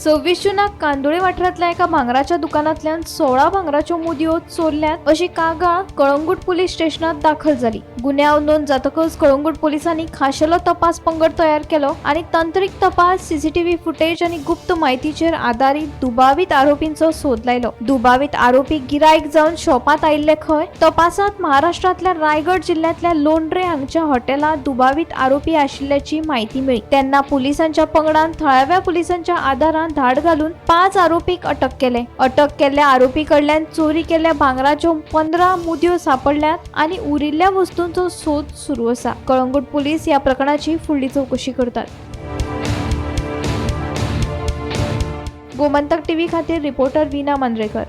26 जूनाक कांदोळे वाठारांतल्या एका भांगराच्या दुकानांतल्यान 16 भांगराच्यो मुदयो चोरल्यात अशी कागाळ कळंगूट पुलीस स्टेशनात दाखल जाली. गुन्यांव नोंद जातकच कळंगूट पोलिसांनी खाशेलो तपास पंगड तयार केलो आनी तंत्रीक तपास, सीसीटीव्ही फुटेज आनी गुप्त म्हायतीचेर आदारीत दुबावीत आरोपींचो सोद लायलो. दुबावीत आरोपी गिरायक जावन शॉपांत आयिल्ले खंय. तपासात महाराष्ट्रांतल्या रायगड जिल्ह्यांतल्या लोंढरे हांगच्या हॉटेलांत दुबावीत आरोपी आशिल्ल्याची म्हायती मेळ्ळी. तेन्ना पुलिसांच्या पंगडान थळाव्या पुलिसांच्या आदारान धाड घालून 5 आरोपीक अटक केले. अटक केल्ल्या आरोपी कडल्यान चोरी केल्ल्या भांगराच्यो 15 मुदयो सापडल्यात आनी उरिल्ल्या वस्तूंचो सोद सुरू आसा. कळंगूट पुलीस ह्या प्रकरणाची फुडली चवकशी करतात. गोमंतक टीव्ही खातीर रिपोर्टर वीना मांद्रेकर.